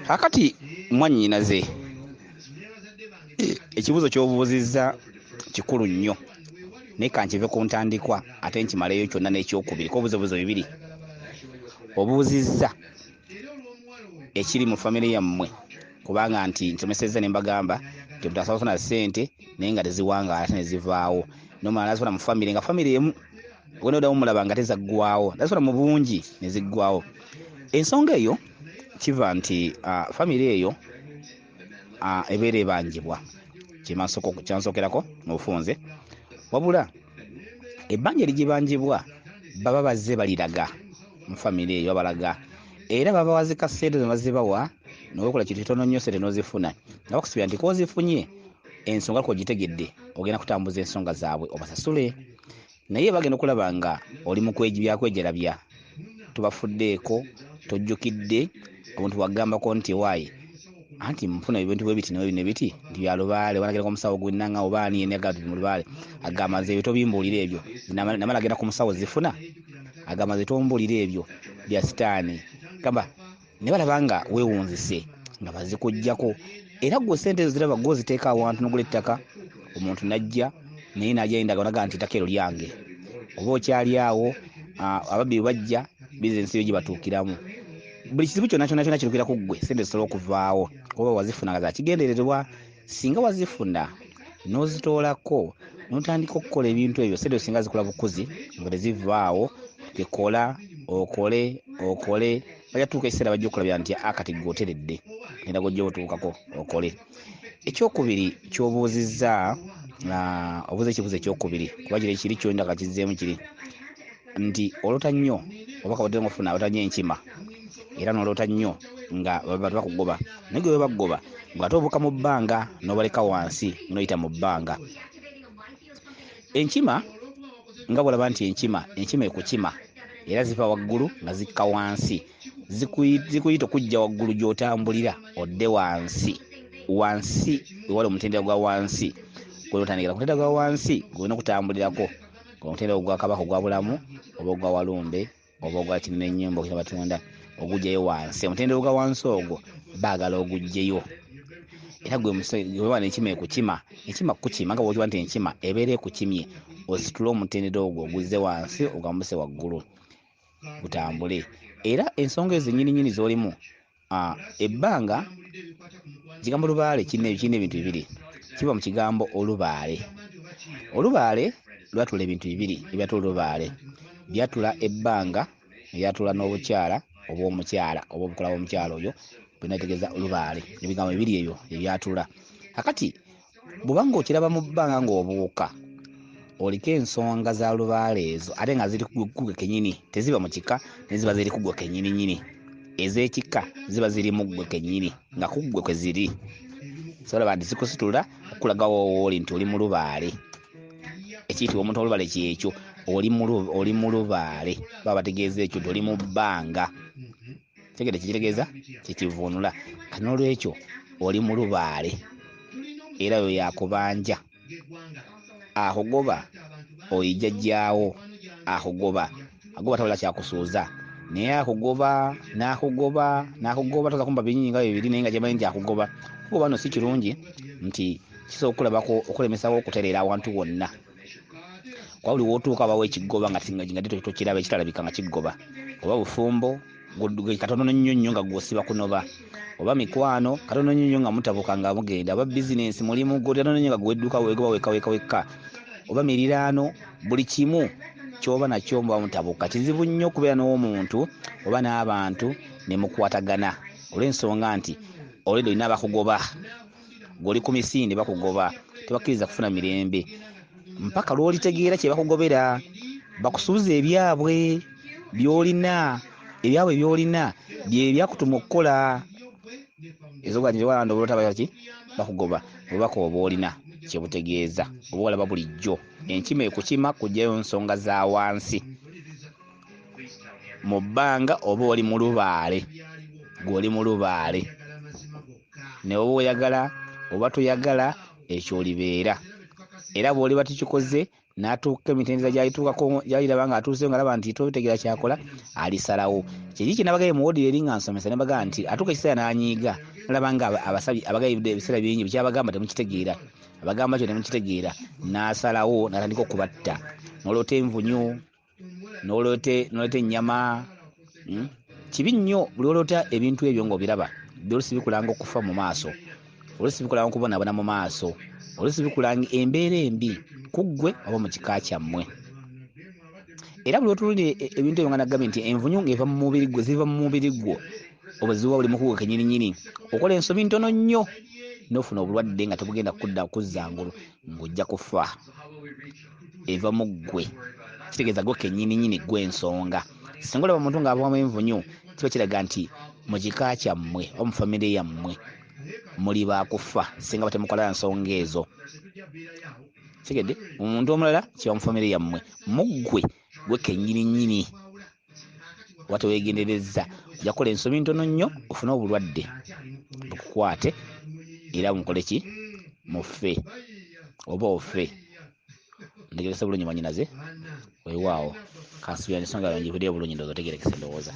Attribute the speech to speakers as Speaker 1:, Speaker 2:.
Speaker 1: Kakati mwannyinaze, ekibuuzo ky'obuuzizza kikulu nnyo, naye kankive ku ntandikwa ate nkimaleyo kyonna n'ekyokubiri, ko obuuza obuuzo bibiri. Obuuzizza ekiri mu famire yammwe, kubanga nti nsomesezza ne mbagamba nti omuntu asobola okufuna ssente naye nga teziwangaala ate ne zivaawo, n'omulala n'azifuna mu famire nga famire emu ogenda oddamu omulaba nga tezaggwaawo, n'azifuna mu bungi ne ziggwaawo. Ensonga eyo kiva nti famire eyo ebeera ebanjibwa, kyansookerako mu bufunze, wabula ebbanja erigibanjibwa baba bazze baliraga mu famire eyo, babalaga era babawa zika ssente zino bazibawa nowekola kintu kitono nnyo ssente n'ozifuna nga bakusubira nti k'ozifunye ensonga k'ogitegedde ogenda kutambuza ensonga zaabwe obasasule, naye bagenda okulaba nga oli mu byakwejerabya, tobafuddeeko, tojjukidde omuntu wagambako nti waayi anti nfuna ebintu bwe biti ne biti nti bya lubaale, oba nagenda ku musawo gwe nanga oba ani yenna agamba nti mu lubaale, agamba nze ebyo tobimbuulira ebyo, namala agenda ku musawo zifuna, agamba nze tombuulira ebyo bya sitaani, gamba ne balaba nga weewunzise nga bazikuggyako, era ggwe ssente ezo ziraba ggwe oziteeka awantu n'ogula ettaka, omuntu n'ajja naye n'ajja endagaano n'agamba nti ettaka eryo lyange, oba okyali awo ababbi bwe bajja bizinensi yo gibatuukiramu. Buli kizibu kyonna kyonna kyonna kirukira ku ggwe, ssente zisobola okuvaawo oba wazifuna nga za kigendererwa. Singa wazifuna n'ozitoolako n'otandika okukola ebintu ebyo, ssente singa zikula bukuzi nga tezivaawo, tekola okole okole, bajja tuuka ekiseera bajja okulabira nti akati ggwe oteredde, genda gojja otuukako okole. Ekyokubiri ky'obuuzizza, obuuza ekibuuzo ekyokubiri kuba kiri kiri kyonda kakizzeemu kiri nti olota nnyo oba kabadde ng'ofuna olota nnyo enkima, era n'olota nnyo nga abantu bakugoba, naye gwe bakugoba ng'ate obuuka mu bbanga n'obaleka wansi n'oyita mu bbanga. Enkima nga bw'olaba nti enkima ekukima era ziva waggulu nga zikka wansi, zikuyita okujja waggulu gy'otambulira odde wansi, wansi wewali omutendera gwa wansi gw'otandikira, ku mutendera gwa wansi gw'olina okutambulirako, omutendera ogwa Kabaka ogwa Bulamu oba ogwa Walumbe oba ogwa Kinene Ennyumba okina batunda oguggyayo wansi, omutendera ogwa wansi ogwo baagala oguggyeyo, era gwe bw'oba n'enkima ekukima, enkima kukukima nga bw'okiba nti enkima ebeera ekukimye, ositule omutendera ogwo oguzze wansi ogwambuse waggulu gutambule. Era ensonga ezo nnyini nnyini z'olimu, ebbanga ekigambo lubaale kirina ebintu bibiri, kiva mu kigambo olubaale. Olubaale lwatula ebintu bibiri ebyatula olubaale, byatula ebbanga eryatula n'obukyala oba omukyala oba obukola bw'omukyala oyo, byonna bitegeeza lubaale, ebigambo bibiri ebyo ebyatula. Kakati bw'oba ng'okiraba mu bbanga ng'obuuka, oliko ensonga za lubaale ezo ate nga ziri ku ggwe kennyini, teziba mu kika naye ziba ziri ku ggwe kennyini nnyini. Ez'ekika ziba ziri mu ggwe kennyini nga ku ggwe kwe ziri. So olaba nti zikusitula okulaga w'oli nti oli mu lubaale. Ekiyitibwa omuntu olubaale kyekyo, oli mu lubaale, baba bategeeza ekyo nti oli mu bbanga. Tegedde kye kitegeeza, kye kivuunula. Kati n'olwekyo oli mu lubaale era oyo y'akubanja, akugoba oyo jjajjaawo akugoba, agoba tabula kyakusuuza, naye akugoba n'akugoba n'akugoba tosobola kumuba bingi nga bibiri naye nga ky'omanyi nti akugoba. Okugoba nno si kirungi nti kisobola okukulabako okulemesawo okutereera awantu wonna, kuba buli w'otuuka wabawo ekigoba nga tokiraba ekitalabika nga kigoba, oba bufumbo katono nnyo nnyo nga gw'osiba kunoba, oba mikwano katono nnyo nnyo nga mutabuka nga mugenda, oba bizinensi mulimu gwo katono nnyo nga gwe wedduka weegoba wekka wekka wekka, oba miriraano, buli kimu ky'oba nakyo muba mutabuka. Kizibu nnyo okubeera n'omuntu oba n'abantu ne mukwatagana olw'ensonga nti olwedda olina abakugoba, gw'oli ku misinde bakugoba, tebakkiriza kufuna mirembe mpaka lw'olitegeera kye bakugobera, bakusuuza ebyabwe by'olina, ebyabwe by'olina bye byakutuma okukola. Ezo bakugoba obubaka oba olina kye butegeeza, oba olaba bulijjo enkima ekukima kuggyayo nsonga za wansi mu bbanga, oba oli mu lubaale, gw'oli mu lubaale, ne bw'oba oyagala oba toyagala ekyo olibeera, era bw'oliba tikikoze N'atuuka emitendera gy'alituukako, gy'aliraba ng'atuuseyo, ng'alaba nti totegeera ky'akola, alisalawo. Kiri kye nabagambye mu wodi eri nga nsomesa, ne mbagamba nti atuuka ekiseera n'anyiiga, nalaba nga abasabi abagambye ebiseera bingi kyabagamba temukitegeera, abagamba kyo temukitegeera, n'asalawo n'atandika okubatta. N'oloota envunyu, n'oloota ennyama. Kibi nnyo buli oloota ebintu ebyo ng'obiraba, oluusi bikulanga okufa mu maaso, oluusi bikulanga okubonaabona mu maaso, oluusi bikulanga embeera embi ku ggwe oba mu kika kyammwe. Era buli otunuulira ebintu ebyo nga nagambye nti envunyu ng'eva mu mubiri gwo, ziva mu mubiri gwo, obuzibu buba buli mu kugwe kennyininyini. Okola ensobi ntono nnyo n'ofuna obulwadde nga tebugenda kudda kuzza ngulu, ng'ojja kufa. Eva mu ggwe, kitegeeza gwe kennyininyini ggwe ensonga. Singa olaba omuntu ng'avaamu envunyu, kiba kiraga nti mu kika kyammwe oba mu famire yammwe muli baakufa singa batemukola nsonga ezo. Kitegedde? Omuntu omulala kiba mu famire yammwe, mu ggwe gwe kennyininyini oba teweegenderezza, ojja kukola ensobi ntono nnyo ofune obulwadde bukukwate era mukole ki? Mufe oba ofe. Ntegerese bulungi mwannyinaze, weewaawo kansuubira ensonga yange ngivuddeyo bulungi, ndowooza otegeerekese ndowooza.